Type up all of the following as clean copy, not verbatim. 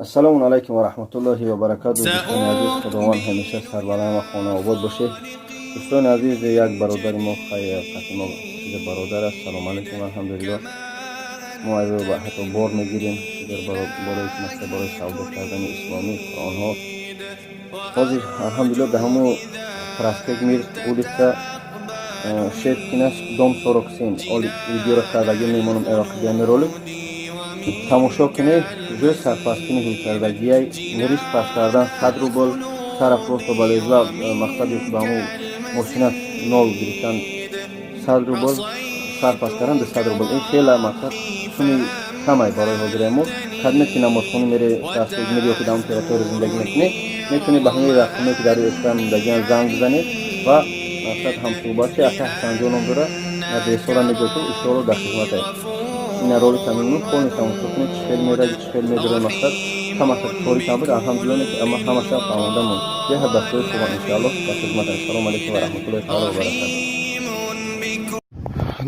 Ассалому алайкум ва раҳматуллоҳи ва баракату. Дӯстони азиз, Худованд ҳамеша сарбаланд ва хонаобод бошед. Дӯстони азиз, як бародари мо, қати мо чизе бародар аст. Салом алайкум. Алҳамдулилло, мо ҳатто бор мегирем барои масалан, барои савдо кардани исломӣ Қуръонҳо. Ҳозир, алҳамдулилло, дар ҳамо проспект Мир, улица Шевкина, дом 47. Оли видеоро кардагӣ мемонам, эроқидиами ролик тамошо кунед. Ҷои сарпасткунӣ гулкардагиай, риш пас кардан 100 рубл, сара просто ба лезва мақсади ба ҳамо мошина нол гирифтан 100 рубл, сар пас кардан 200 рубл. Ин хела мақсад суми камай барои ҳозираи мо. Кадме ки намозхонӣ мере, проспект Мир ё ки дар он территория зиндагӣ мекунед, метавонед ба ҳамаи рақаме, ки дар рӯи экран мондагиан, занг бизанед ва мақсад ҳамсӯҳбат шед. Ака Ҳасанҷон ном дора, адресҳоро мегӯяд, иншоалло дар хизмат аст. Ина ролик мемонам, полный тамошо кунед, чӣ хел мерави, чӣ хел медорем. Мақсад камака кори кам буд, алҳамдулилла, ки амма ҳамаша фаҳмонда монд. Беҳад дастҳои хубам, иншоалло дар хизмат. Ассалому алайкум ва раҳматуллоҳи таала ва баракату.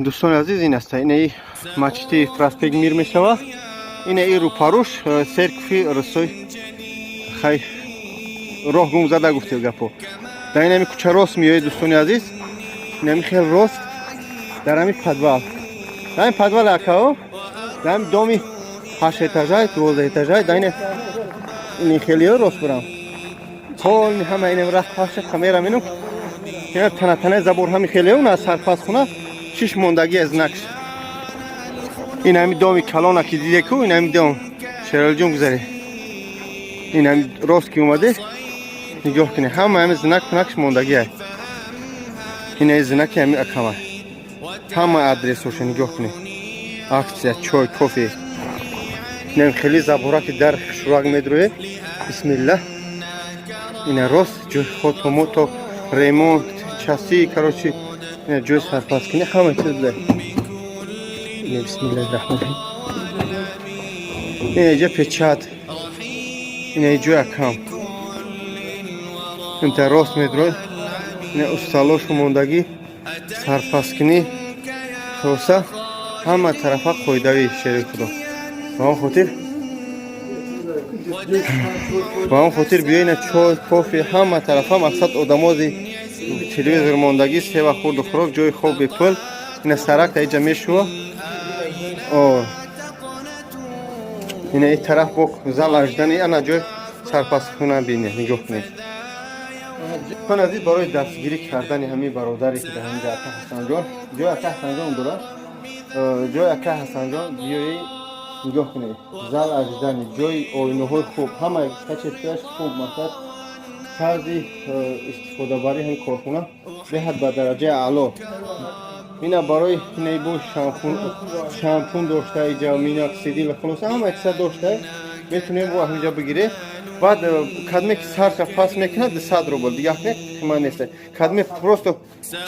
Дӯстони азиз, ин аста инаи масҷиди проспект Мир мешава. Ина и рӯпаруш церкви русой. Хай, роҳ гум зада гуфтед гапо. Дар инами кӯча рост меоед, дӯстони азиз, инами хел рост, дар ҳами подвал, дар ҳами подвал акао, дар ҳами доми ҳашт этажай, 12 этажай, дар ини хелиё рост бурам. Полный ҳама инам рафт паша камера менум, ина тана-танаи забор ҳами хелиё аз сарпасхона чиш мондагӣ аз накш. Ин ҳами доми калона ки диде ку, ин ҳами дом, Шералиҷон, гузаре. Ин ҳами рост ки омаде, нигоҳ кунед, ҳама ҳами знак пунакш мондагӣ. Ин знаки ҳами акама, ҳама адресҳоша нигоҳ кунед. Акция чой, кофе. Инам хеле забораки дар шурак медроe. Бисмилла, ина рост ҷои хотомото, ремонт часи, короче, ина ҷои сарпасткунӣ, ҳама чиз буда. Ина, бисмиллаҳи раҳмони раҳим, ина иҷа печать, ина ҷои акам. Инта рост медрои, ина усталошу мондагӣ, сарпасткунӣ, хулоса, ҳама тарафа қоидавӣ, шери худо. Ба он хотир биёина, чой, кофе, ҳама тарафа мақсад одамози телевизор мондагӣ, сева, хурду хӯрок, ҷои хоб бепул. Ина саракта иҷа мешува. Ина и тараф бо зал аждани, ана ҷои сарпасткуна бине, нигоҳ кунед. Дӯстони азиз, барои дастгирӣ кардани ҳамин бародаре ки дар ҳаминҷа, ака Ҳасанҷон, ҷои ака Ҳасанҷон дорад, ҷои ака Ҳасанҷон биёи, нигоҳ кунед, зал ожидания, ҷои оинаҳои хуб, ҳама качествояш хуб, мақсад тарзи истифодабарӣ ҳамин корхона беҳад ба дараҷаи аъло. Ина барои инаи бо шампун дошта, иҷа миноксидил, хулоса, ҳама чиза дошта, метунем бо ҳаминҷа бигиред. Баъд кадме ки сарша пас мекунад, 200 рубл, дигар не, қимат нест. Кадме просто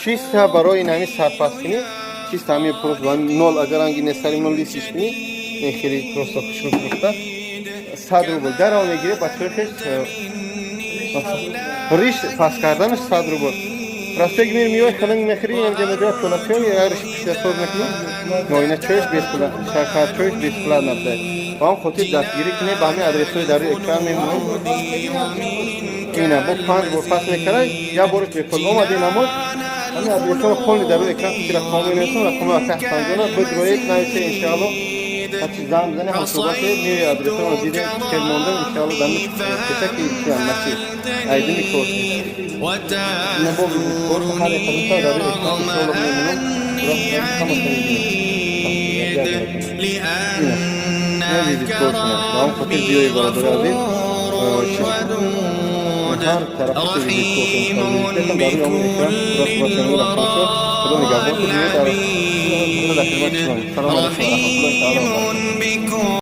чиста барои ин ҳамин сарпаскунӣ, чиста ҳамин просто нол, агар ранги несари нол лисиш кунӣ, ин хеле просто хушрӯ фурӯхта, 100 рубл дарав мегире. Бачаҳои хеш, риш пас карданаш 100 рубл. Проспект Мир миёй, хеланг мехӯри, инҷа медоя, пиёла чой, риш пишдасоз мекунӣ, ноина чоиш беспула, шакар чоиш беспула набуда. Ба он хотир дастгирӣ кунед, ба ҳамин адресҳои дар рӯи экран мемонем. Ина бо панҷ бор пас мекарай, як бориш бепул. Омади намоз, ҳамин адресҳоро полный дар рӯи экран рақам менависам, рақами ака Ҳасанҷона бидроед, нависе, иншаалло ҳарчи занг бизанед, ҳамсӯҳбат шавед, меои, адресҳоро дидем, хел мондем, иншаалло дар пешаки чиам масҷид айдими кор. Ина бо корта ҳар як қадамта дар рӯи экран иншаалло мемонам, ҳамаша мебинем. Ина визиткоршона. Ба он хотир биёи, бародари азиз, ҳар тарафи визиткоршон дар рӯи ҳамон экран рост рақамшо. Худо нигаҳбон, биёед, дар хидмати шумо. Салому алайкум ва раҳматуллоҳи таала ва баракатуҳ.